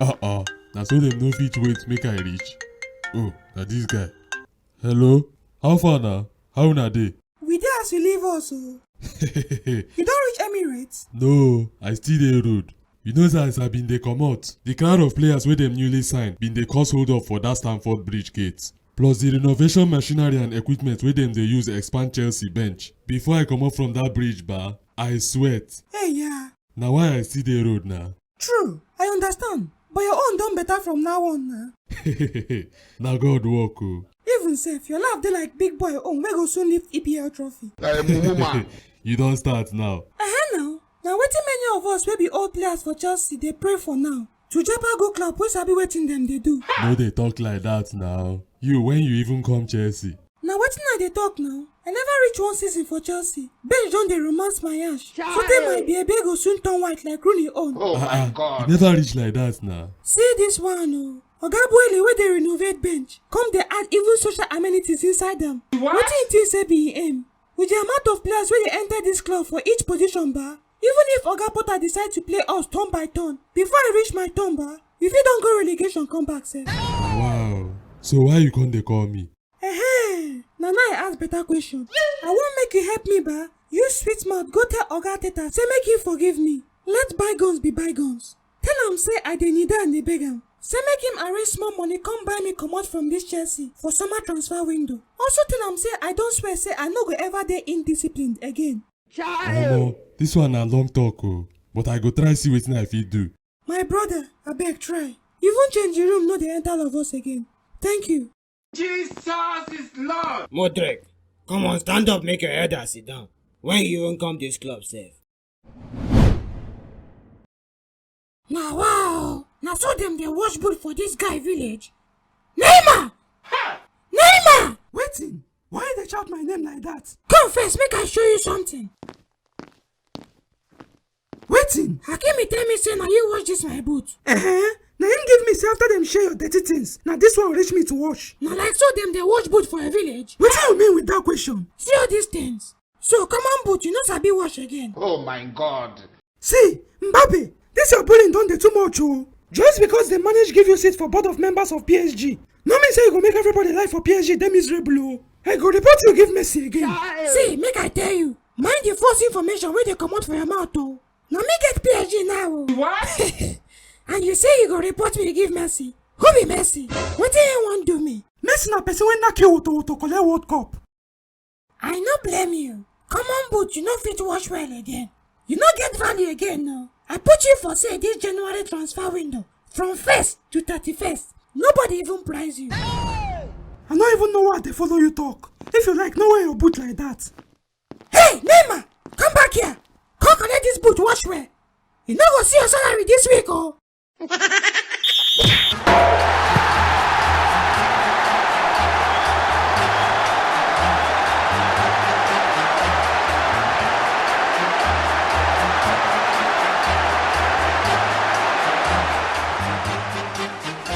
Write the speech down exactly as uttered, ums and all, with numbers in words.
Uh-uh. Na so dem no fit wait make I reach. Oh, na this guy. Hello? How far na? How una dey? We dey as you leave us o. You don reach Emirates? No, I still dey road. You know say as I bin dey comot, the crowd of players wey dem newly sign bin dey cause hold up for that Stamford Bridge gate. Plus the renovation machinery and equipment wey dem dey use expand Chelsea bench. Before I comot from that bridge, ba, I sweat. Hey, yeah. Na why I still dey road na. True, I understand. But your own don better from now on na. Na God work o. Even sef, your life dey like big boy own wey go soon lift E P L trophy. Uh, mumu man. You don start now. Uh-huh now. Na wetin many of us wey be old players for Chelsea dey pray for now. To japa go club wey sabi wetin dem dey do. No dey talk like that now. You, when you even come Chelsea? Na wetin I dey talk now. I never reach one season for Chelsea. Bench don dey romance my ash. Sotey my baby go soon turn white like Rooney own. Oh my God. E never reach like that na. See this one o. Oga Boehly wey dey renovate bench, come dey add even social amenities inside am. Wetin you think say be im aim? With the amount of players wey dey enter this club for each position, ba, even if Oga Potter decide to play us turn by turn, before I reach my turn, ba, we fit don go relegation come back sef. Wow. So why you come dey call me? Ehe, na now I ask better question. I wan make you help me, ba. Use sweet mouth go tell Oga Arteta say make him forgive me. Let bygones be bygones. Tell am say I dey need am, dey beg am. Say make him arrange small money come buy me comot from this Chelsea for summer transfer window. Also tell am say I don swear say I no go ever dey indisciplined again. Omo, this one na long talk o, but I go try see wetin I fit do. My brother, abeg try. Even change the room no dey enter of us again. Thank you. Jesus is Lord. Modric, come on, stand up, make your elder sit down. When you even come this club sef? Na wow! Na so dem dey wash boot for this guy village? Neymar! Ha! Neymar! Wetin? Why you dey shout my name like that? Come first, make I show you something. Wetin? Hakimi tell me say na you wash this my boot. Eh? Na him give me say after dem share your dirty things, na this one reach me to wash. Na like so dem dey wash boot for a village. Wetin you mean with that question? See all these things. So common boot you no sabi wash again. Oh my God. See, Mbappe, this your bullying don dey too much o. Just because dem manage give you seat for board of members of P S G, no mean say you go make everybody life for P S G dey miserable o. I go report you give Messi again. See, make I tell you, mind the false information wey dey comot for your mouth o. Na me get P S G now o. What? And you say you go report me give Messi. Who be Messi? Wetin he wan do me? Messi na person wey knack you woto woto collect World Cup. I no blame you. Common boot, you no fit wash well again. You no get value again, no. I put you for sale this January transfer window. From first to thirty-first, nobody even price you. I no even know why I dey follow you talk. If you like, no wear your boot like that. Hey, Neymar, come back here. Come collect this boot, wash well. You no go see your salary this week o.